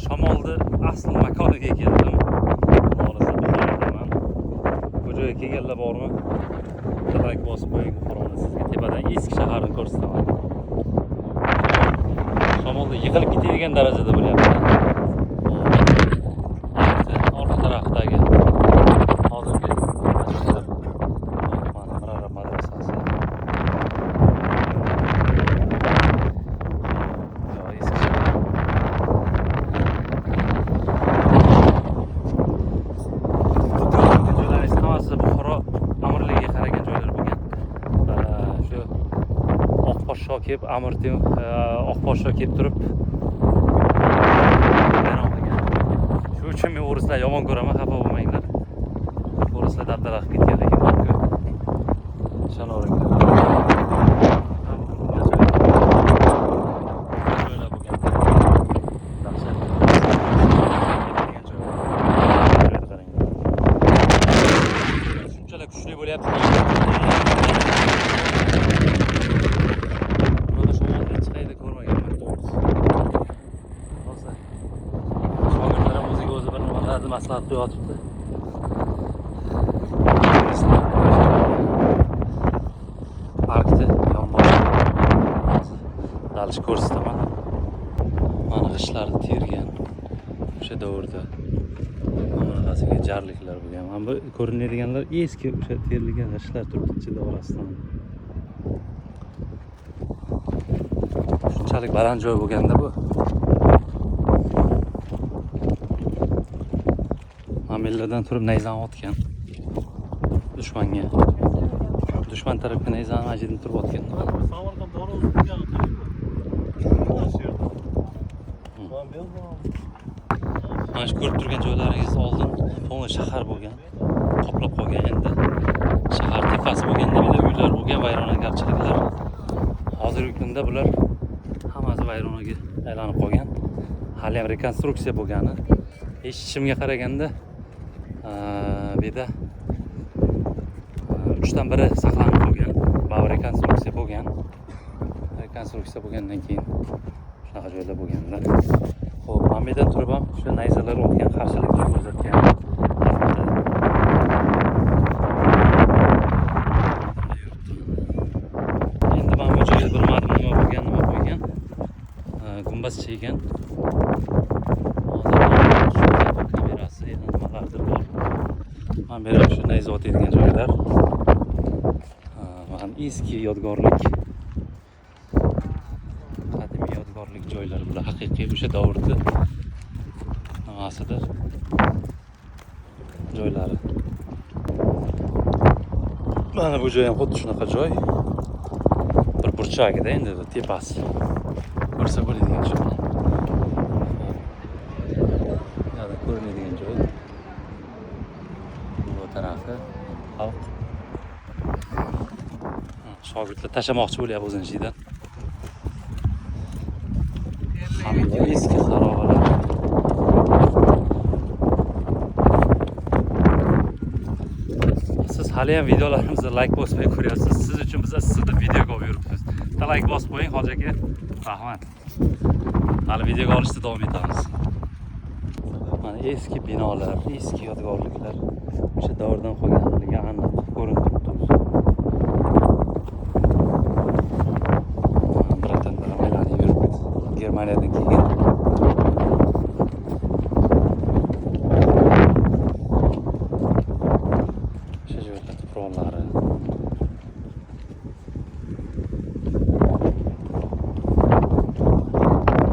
Shamolni asl makoniga keldim. Hozir Buxorodaman. Bu joyga kelganlar bormi? Bitta layk bosib qo'ying. Buxoroni sizga tepadan eski shaharni ko'rsataman. Shamolda yig'ilib ketadigan darajada bo'lyapti. Orqa tarafdagi hozirgi masjidlar, mana Mirarab madrasasi. Yo, eski shahar. Bu ko'ringan joylar esa hammasi Buxoro amirligiga qaragan joylar bo'lgan. Shu Oq podsho kelib, Amir Temur, Oq podsho kelib turib vayron qilgan. Shu uchun men o'rislar yomon ko'raman, xafa bo'lmanglar. O'rislar dabdala qilib ketgan, lekin borku. Ishonaveringlar. Joylar bo'lgan. Dahshat. Ketadigan joylar. Joyni qaranglar. Shunchalar kuchli bo'lyapti. Bunaqa shamolni hech qayerda ko'rmaganman, to'g'risi. Rosa. Shogirdlar ham o'ziga o'zi bir nimalarni maslahat qo'yotibdi. Arkni yonboshi dalish ko'rsataman. Mana g'ishtlarni tergan o'sha davrda bunaqasiga jarliklar bo'lgan. Mana bu ko'rinadiganlar eski o'sha terilgan g'ishtlar turibdi ichida, orasidan. Shunchalik baland joy bo'lganda bu. Mamelladan turib nayzani otgan dushmanga. Dushman tarafga nayzani ajinib turib otgan. Samarqand xo'roz degan shu yerda. Mana shu ko'rib turgan joylaringiz oldin полный shahar bo'lgan, qoplab qolgan endi. Shahar tepasi bo'lganda bu yerda uylar bo'lgan, vayronagarchiliklar. Hozirgi kunda bular hammasi vayronaga aylanib qolgan. Hali ham rekonstruksiya bo'lgani. Eshitishimga qaraganda, bu yerda uchdan biri saqlanib qolgan. Baribir rekonstruksiya bo'lgan. Rekonstruksiya bo'lgandan keyin shunaqa joylar bo'lganda. Xo'p, mana bu yerdan turib ham o'sha nayzalar otgan, qarshiliklar ko'rsatgan. Endi mana bu joyda bilmadim nima bo'lgan, nima qo'ygan. Gumbazcha ekan. Hozir shu kamerasi yana nimalardir bor. Mana bu yerda shu nayza otadigan joylar. Mana eski yodgorlik. Qadimiy yodgorlik joylar bular, haqiqiy o'sha davrda nimasidir joylari. Mana bu joy ham xuddi shunaqa joy. Bir burchagida endi bu tepasi. Ko'rsa bo'ladigan joy. Bu yoqda ko'rinadigan joy. Bu tarafi xalq. Shogirdlar tashlamoqchi bo'lyapti o'zini ichidan. Hamma eski xarobalar. Siz hali ham videolarimizga like bosmay ko'ryapsiz. Siz uchun biz issiqda videoga olib yuribmiz. Bitta like bosib qo'ying, hoji aka. Rahmat. Hali videoga olishda davom etamiz. Mana eski binolar, eski yodgorliklar o'sha davrdan qolganligi aniq ko'rinib turibdi o'zi. Bratanlar ham aylanib yuribdi. Germaniyadan kelgan. O'sha joylar tuproqlari.